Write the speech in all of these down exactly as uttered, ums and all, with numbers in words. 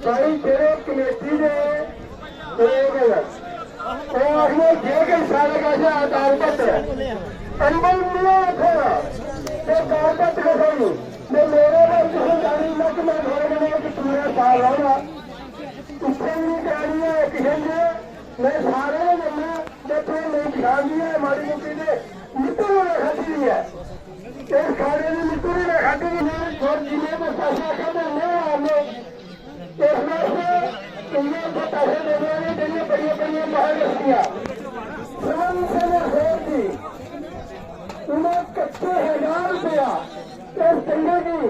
भाई, जेह्ड़े कमेटी दे लोक न, ओह् आखदे जे किश साढ़े कश ऐ, कारपेट ऐ। अम्बल निं ऐ इत्थै, ते कारपेट गै स्हेई। ते मेरे कोल तुसें जानी ना कि में थुआढ़े कन्नै इक पूरा साल रौह्ना। इत्थै बी निं करानी ऐ, किश निं ऐ। में सारे गै जन्ना, ते थुआढ़े लेई पछान बी ऐ, माड़ी मुट्टी ते मित्तल होरें खाद्धी दी ऐ। इस खाने दी मित्तल होरें खाद्धी दी। में थुआढ़े जिन्ने बी पैसे आखा दे, में आने। इस वास्तै इन्ने इत्थै पैसे देने आह्ले जेह्ड़ियां बड़ियां बड़ियां महारथियां, सुमन सिंह रसोर जी, उ'नें कच्चे हजार रपेआ इस चंगे गी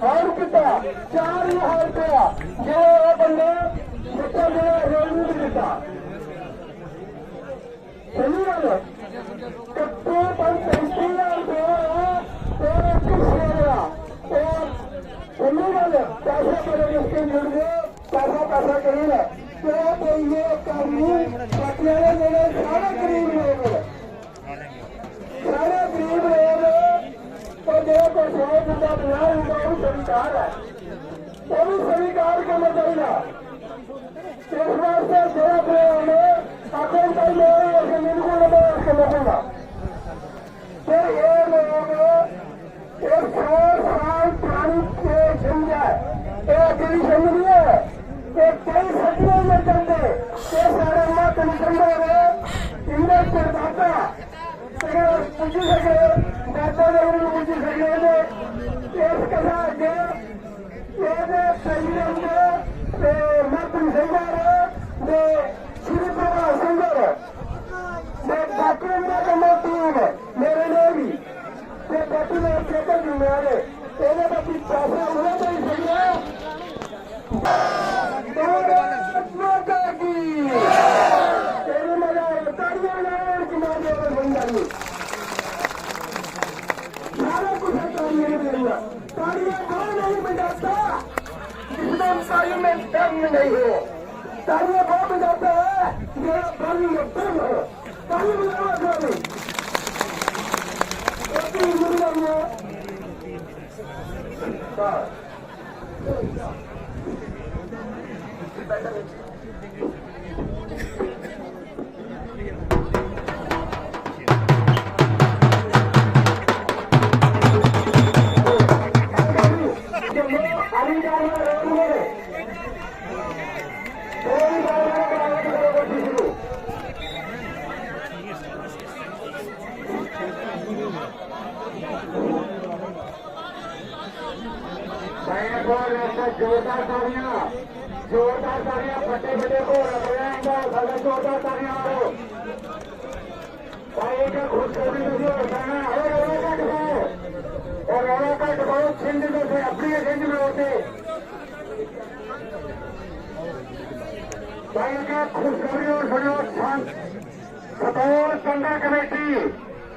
हार कीता, चार हजार रपेआ जेह्ड़ा ओह् बंदा सच्चा जेह्ड़ा रेलू गी दित्ता। सुनी गल्ल, कत्ती पर पैंती ज्हार रपेआ होआ, और इक शेर होआ। और सुनी गल्ल, पैसे बड़े मुश्किल जुड़दे, पैसा, पैसा करी लै। ते ओह् कोई ये कम्म नहीं, बाकी आह्ले जेह्ड़े सारे गरीब लोक न, सारे गरीब लोक, तो जेह्ड़ा कोई सौ दिंदा, पंजाह दिंदा, ओह् भी स्वीकार ऐ, ओह् भी स्वीकार करना चाहिदा। इस वास्तै जेह्ड़ा प्रोग्राम है, आखो भाई, मेरे इस कन्नै निं बोलना, मेरे इस कन्नै बोलना। ते एह् लोक, एह् सौ साल परानी एह् छिंज ऐ, एह् अज्ज दी छिंज निं ऐ, एह् केईं सदियां होई चलदे। एह् साढ़े महात्मा चंद्र होर, इं'दे परदादा, अगर पुज्जी सके, दादा दे उप्पर पुज्जी सके, ते इस कशा अग्गें एह्दे संगम दे, ते मातृ संघ होर, ते श्री प्रभा संघ होर, ते बाकी उं'दे कन्नै टीम, मेरे ने बी, ते बाकी लोक जेह्के जुड़ने आह्ले, एह्दे पर भी पैसा उ'ऐ देई सकदा। भारत माता की। तेरी मजा आए, ताड़ियां बजाओ और कमाल करो, बंदा नहीं। सारा कुछ ताड़ियां नहीं बजाऊंगा। तालियां वो नहीं बजाता जिसमें ताली में दम नहीं हो। तालियां वो बजाता है जो ताली में दम हो। ताली बजाओ, ताली। एक ही मुर्गा हुआ। बस। भाई, एक बार जोरदार तालियां, जोरदार तालियां, फट्टे फट्टे घोड़ा बजाया इंदा, सारे जोरदार तालियां मारो। भाई, एक खुशखबरी तुझे बताना, और रौला घट पाओ, और रौला घट पाओ, छिंज तुझे अपनी छिंज में होते। भाई, एक खुशखबरी और सुनो, शांत सतौर संगत कमेटी,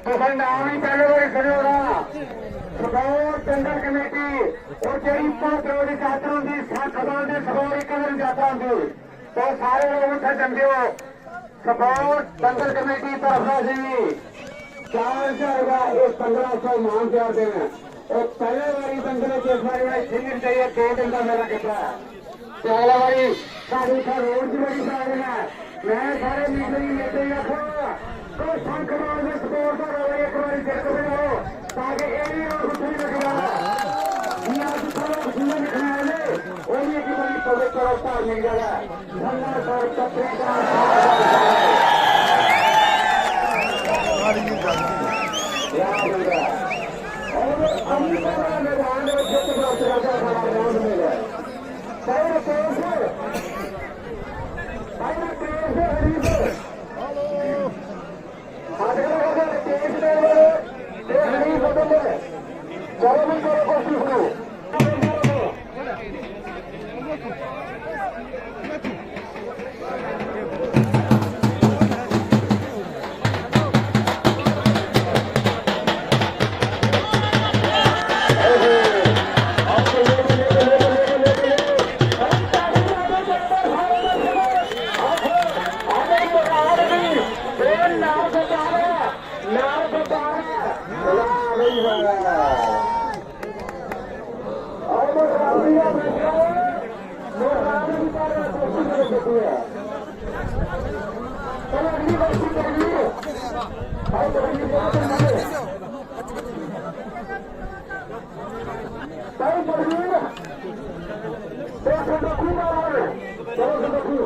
तुसें नाम ही पैह्ले बारी सुनेआ होना। सतौर संगत कमेटी, और जेह्ड़ी भाद्रो दी चादर होंदी, सत्त साल दे सतौर इक बारी जात्तरा होंदी, तो सारे लोग उत्थै जंदे हो। सतौर संगत कमेटी तरफा से भी चार हजार का एक पंदरां सौ मान त्यार देना। और पैह्ले बारी संगत जिस बारी में सिंगर चाहिए दो दिन का मेला कितना है। ते अगला बारी साढ़े इत्थै रोड दी बड़ी प्रॉब्लम ऐ। मैं सारे लीडर गी, नेते गी आखो, तुस संख माल दे स्पोर्ट दा रौला इक बारी सिर पर लाओ, ताकि एह् बी रोड उत्थै बी लग्गी जाना। जि'यां अस थुआढ़ा सीजन दिक्खने आए हे, ओह् बी इक बड़ी पवित्र और धार्मिक जगह ऐ। सरना सर पत्रिका। क्या बंदा। और अमृत का मैदान और क्षेत्र का राजा सारा ग्राउंड में है। भाई रितेश, भाई रितेश हरीफ। आखिर में कहते रितेश देव ते हरीफ बदल है। चलो भी करो कोशिश करो। चलो अगली बस्ती तकबीर। भाई तकबीर, भाई तकबीर। चलो संदूकी मारो। चलो संदूकी।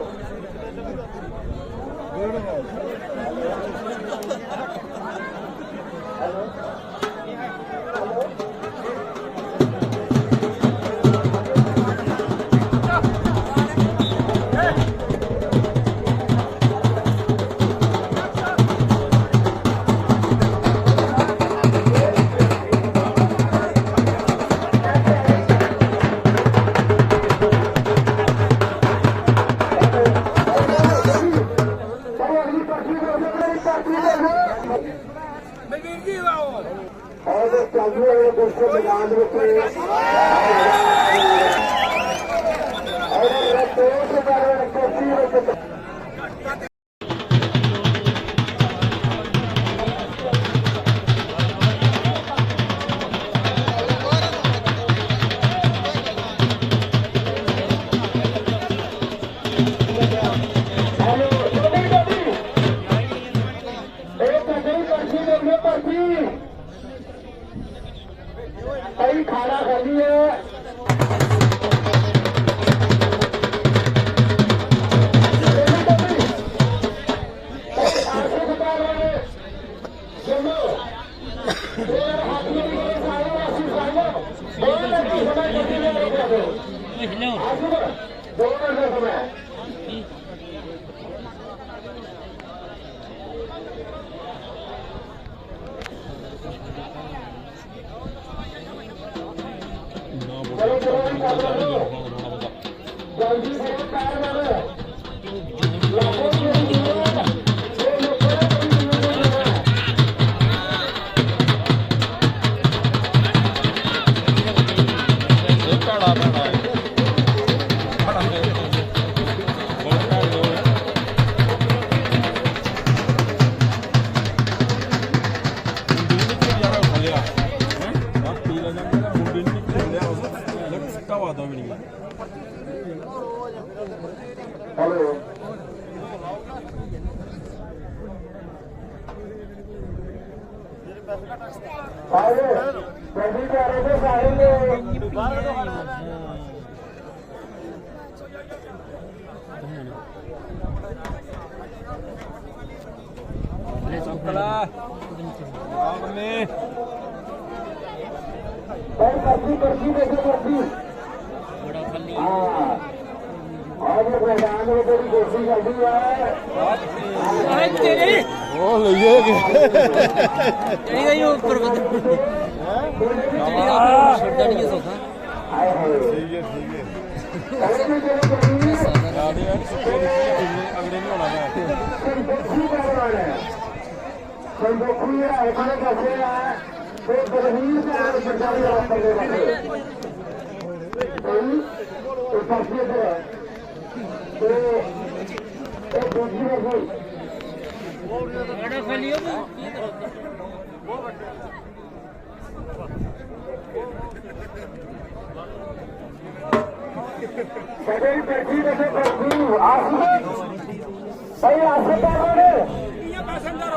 और जो चालू है, वो दूसरे मैदान में खेल। और रतोष बारे रतोषी में हेलो, डबी, डबी। एक डबी पर्ची, डबी पर्ची। भाई खाना खाली है।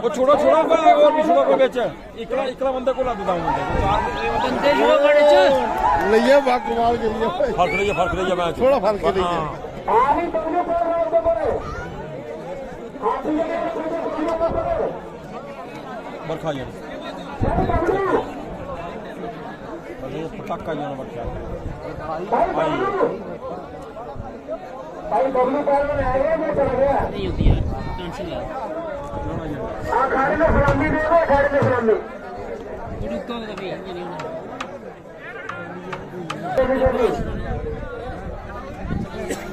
वो छोड़ो, छोड़ो, कोई और नहीं, छोड़ो, कोई बेच। इकला, इकला बंदे को ला देता हूँ। बंदे छोड़ो, बड़े च। लइया बा कमाल करिए। फर्क नहीं है, फर्क नहीं है, मैं थोड़ा फर्क नहीं है। हाँ। बरखा आई जानी। अरे, पटाका ही आना बरखा। भाई, बबलू पहलवान आ गया, मैं चला गया। नहीं होती यार, टेंशन ले। हाँ, खाड़ी में सलामी दे दो, खाड़ी में सलामी। रुको कभी, ये नहीं होना।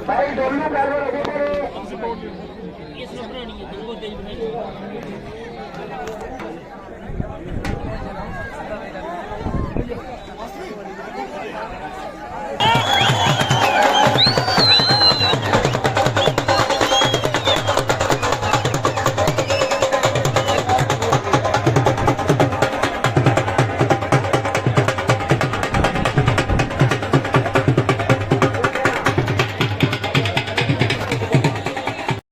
भाई, बबलू पहलवान लगे थे। ये सब पुरानी है, तुमको देख बनाई।